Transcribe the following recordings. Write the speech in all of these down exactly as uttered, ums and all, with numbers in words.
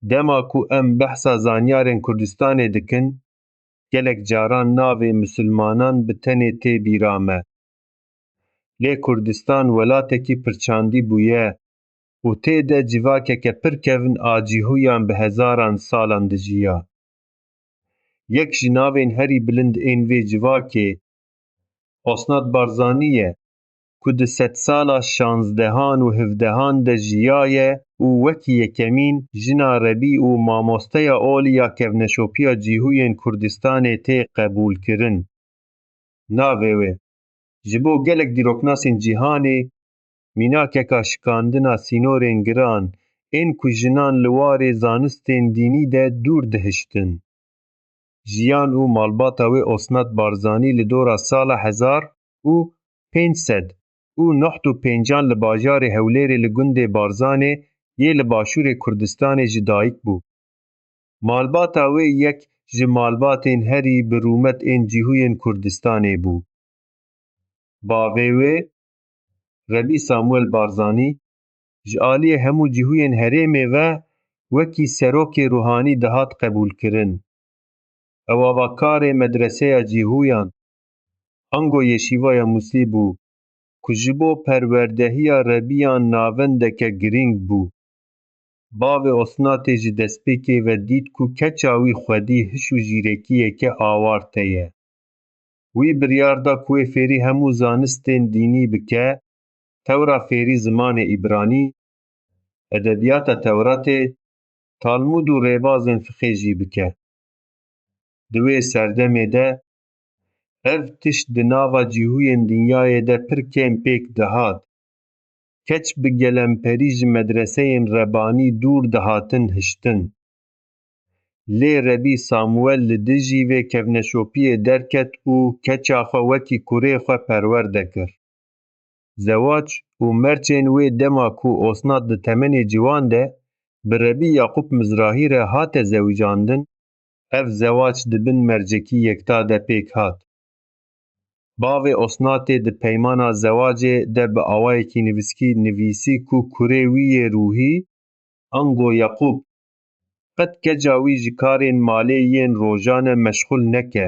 Dema ku em behsa zanyarên Kurdistanê dikin, gelek caran navê misilmanan bi tenê tê bîra me. Lê Kurdistan welatekî pirçandî bûye û tê de civakeke pir kevn a cîhûyan bi hezaran salan dijiya. Yek ji navên herî bilind ên vê civakê Osnat Barzanî ye, ku di sedsala şanzdehan û hevdehan de jiyaye û wekî yekemîn jina rebî û mamosteya olî ya kevneşopiya cîhûyên Kurdistanê tê qebûlkirin. Navê wê ji bo gelek dîroknasên cîhanê mînakeka şikandina sînorên giran ên ku jinan li warê zanistên dînî de dûr dihiştin. Jiyan û malbata wê Osnat Barzanî li dora sala hezar û pênc sed û nod û pêncan li bajarê Hewlêrê li gundê Barzanê yê li başûrê Kurdistanê ji dayik bû. Malbata wê yek ji malbatên herî bi rûmet ên cîhûyên Kurdistanê bû. Bavê wê, Rebî Samuel Barzanî, ji aliyê hemû cîhûyên herêmê ve wekî serokê ruhanî dihat qebûlkirin. Ew ava karê medreseya cîhûyan, ango Yeşîvaya Musî bû, ku ji bo perwerdehiya rebiyan navendeke girîng bû. Bavê Osnatê ji destpêkê ve dît ku keça wî xwedî hiş û jîrekiyeke awarte ye. Wî biryar da ku wê fêrî hemû zanistên dînî bike, tewra fêrî zimanê îbranî, edebiyata Tewratê, Talmûd û rêbazên fiqê jî bike. Di wê serdemê de ev tişt di nava cîhûyên dinyayê de pir kêm pêk dihat. Keç bi gelemperî ji medreseyên rebanî dûr dihatin hiştin. Lê Rebî Samuel li dijî vê kevneşopiyê derket û keça xwe wekî kurê xwe perwerde kir. Zewac û merçên wê dema ku Osnat di temenê ciwan de bi Rebî Yaqûb Mizrahî re hate zewicandin, ev zewac di bin mercekî yekta de pêk hat. Bavê Osnatê di peymana zewacê de bi awayekî nivîskî nivîsî ku kurê wî yê ruhî, ango Yaqûb, qet keca wî ji karên malê yên rojane meşxûl neke.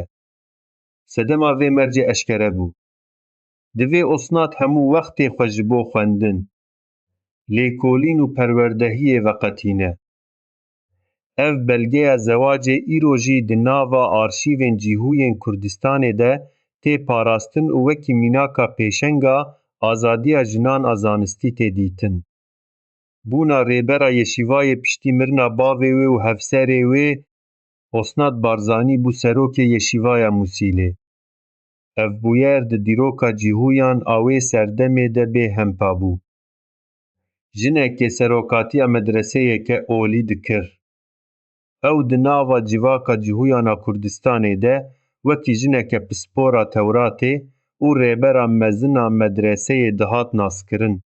Sedema vê mercê eşkere bû. Divê Osnat hemû wextê xwe ji bo xwendin, lêkolîn û perwerdehiyê veqetîne. Ev belgeya zewacê îro jî di nava arşîvên cîhûyên Kurdistanê de tê parastin û wekî mînaka pêşenga azadiya jinan a zanistî tê dîtin. Bûna rêbera Yeşîvayê piştî mirina bavê wê û hevserê wê Osnat Barzanî bû serokê Yeşîvaya Musîlê. Ev bûyer di dîroka cîhûyan a wê serdemê de bê hempa bû. Jinekê serokatiya medreseyeke olî dikir. Ew di nava civaka cihûyana Kurdistanê de wekî jineke pispora Tewratê û rêbera mezin a medreseyê dihat naskirin.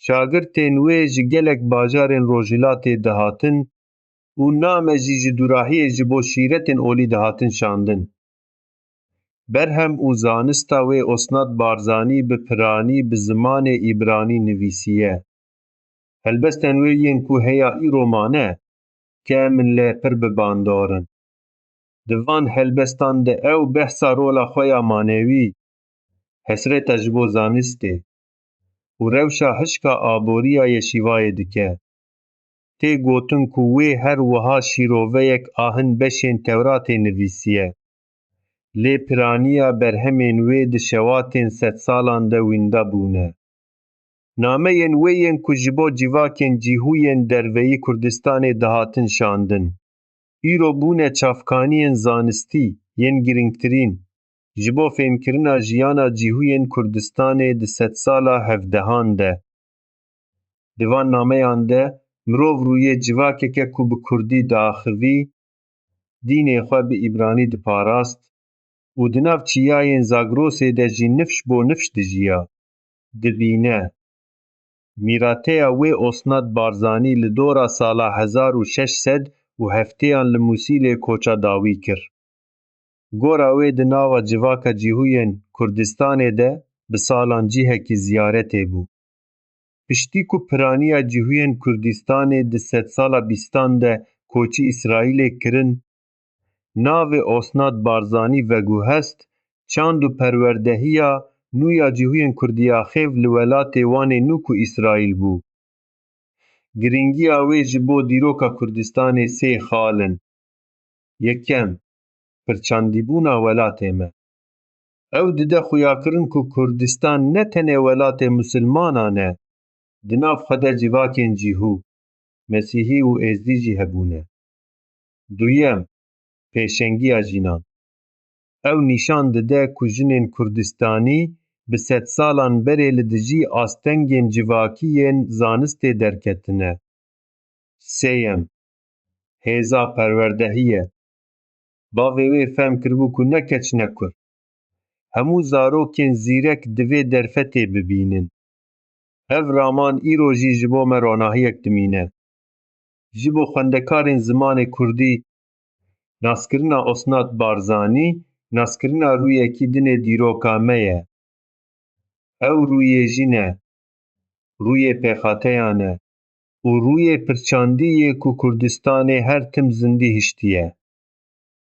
Şagirtên wê ji gelek bajarên Rojhilatê dihatin û name jî ji dûrahiyê ji bo şîretên olî dihatin şandin. Berhem û zanista wê Osnat Barzanî bi piranî bi zimanê îbranî nivîsiye. Helbestên wê yên ku heya îro mane, kêm in lê pir bi bandor in. Di van helbestan de ew behsa rola xwe ya manewî, hesreta ji bo zanistê û rewşa hişka aboriya Yeşîvayê dike. Tê gotin ku wê her wiha şîroveyek a hin beşên Tewratê nivîsiye. Lê piraniya berhemên wê di şewatên sedsalan de wînda bûne. Nameyên wê yên ku ji bo civakên cîhûyên derveyî Kurdistanê dihatin şandin, îro bûne çavkaniyên zanistî yên girîngtirîn ji bo fêmkirina jiyana cîhûyên Kurdistanê di sedsala hevdehan de. Di van nameyan de mirov rûyê civakeke ku bi kurdî diaxivî, dînê xwe bi îbranî diparast û di nav çiyayên Zagrosê de jî nifş bo nifş dijiya, dibîne. Mîrateya wê Osnat Barzanî li dora sala hezar û şeş sed û heftêyan li Mûsîlê koça dawî kir. Gora wê di nava civaka cîhûyên Kurdistanê de bi salan cihekî ziyaretê bû. Piştî ku piraniya cihûyên Kurdistanê di sedsala bîstan de koçî Îsraîlê kirin, navê Osnat Barzanî veguhest, çand û perwerdehiya nû ya cihûyên Kurdî ya xêv li welatê wan ê nû ku Îsraîl bû. Girîngiya wê ji bo dîroka Kurdistanê sê xal in. Yekem, pirçandîbûna welatê me. Ew dide xuyakirin ku Kurdistan ne tenê welatê misilmanan e, di nav xwe de civakên cihû, mesîhî û êzdî jî hebûne. Duyem, pêşengiya jinan. Ew nîşan dide ku jinên Kurdistanî bi sedsalan berê li dijî astengên civakî yên zanistê derketine. Sêyem, hêza perwerdehî ye. Bavê wê fehm kiribû ku ne keç ne kur. Hemû zarokên zîrek divê derfetê bibînin. Ev raman îro jî ji bo me ronahiyek dimîne. Ji bo xwendekarên zimanê kurdî, naskirina Osnat Barzanî, naskirina rûyekî din ê dîroka me ye. Ew rûyê jin e, rûyê pêxateyan e û rûyê pirçandî yê ku Kurdistanê her tim zindî hiştiye.